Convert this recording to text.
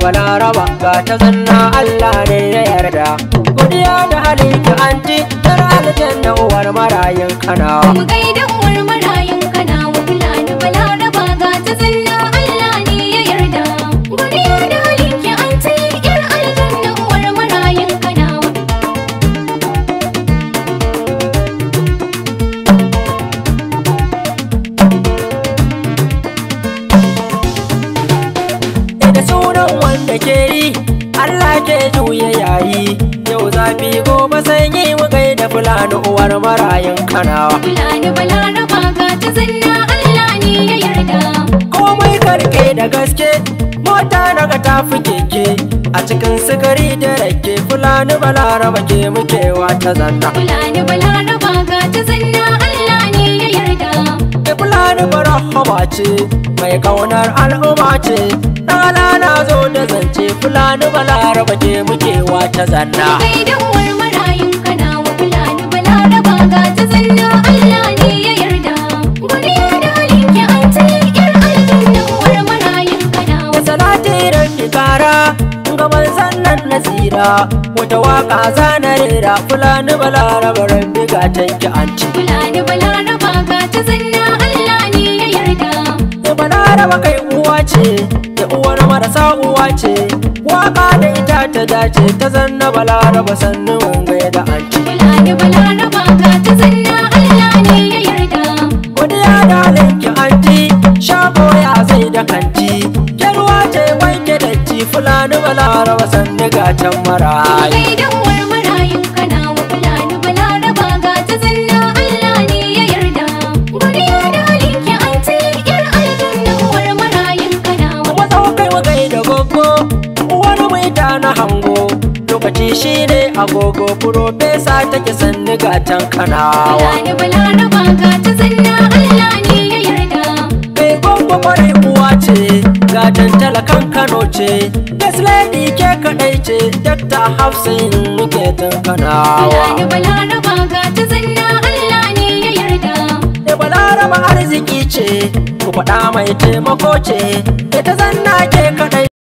Balaraba ga ta zanna Allah ne ya yarda. Godiya da halinki anti, yar aljanna uwar marayun Kanawa. Mu gaida uwar marayun Kanawa, Fulani Balaraba ga ta zanna Allah ne ya yarda. Godiya da halinki anti, yar aljanna uwar marayun Kanawa. Da sunan wanda ke yi, Allah ke juya yayi. Yau zafi gobe sanyi, mu gaida Fulani uwar marayun Kanawa. Fulani Balaraba ga ta zanna Allah ne ya yarda. Komai karke da gaske, mota naga tafi keke. A cikin sukari da rake, Fulani Balaraba ke mukewa ta zanna. Fulani Balaraba ga ta zanna Allah ne ya yarda. Da Fulani barahama ce, mai kaunar al'umma ce. Rana na zo da zance, Fulani Balaraba ke mukewa ta zanna. Gaida uwar marayun Kanawa, Fulani Balaraba ga ta zanna Allah ne ya yarda. Godiya da halinki anti, yar aljanna uwar marayun Kanawa. Da salati rabbi kara ga manzon nan na tsira. Wata waka zana rera, Fulani Balaraba rabbi ga tanki anti. Fulani Balaraba ga ta zanna Allah ne ya yarda. Da Balaraba kai uwa ce, da uwar marasa uwa ce. Waka da ita ta dace, ta zanna Balaraba sannu mun gaida anti. Fulani Balaraba ga ta zanna Allah ne ya yarda. Godiya da halinki anti, shago ya zai da kanti. Kyarwa ce wanke datti, Fulani Balaraba sannu gatan marayu. Gaida uwar marayun Kanawa, Fulani Balaraba ga ta zanna Allah ne ya yarda. Godiya da halinki anti, yar aljanna uwar marayun Kanawa. Kuma saukai wa gaida gogo, uwar mai ta na hango. Lokaci shine agogo, profesa take sannu gatan Kanawa. Fulani Balaraba ga ta zanna Allah ne ya yarda. Kai gogo kwarai uwa ce, gatan talakan Kano ce. Yes lady ke kaɗai ce, Dr. Hafsin muke tun Kanawa. Fulani Balaraba ga ta zanna Allah ne ya yarda. Da Balaraba arziki ce, ku faɗa mai taimako ce, da ta zanna ke kaɗai.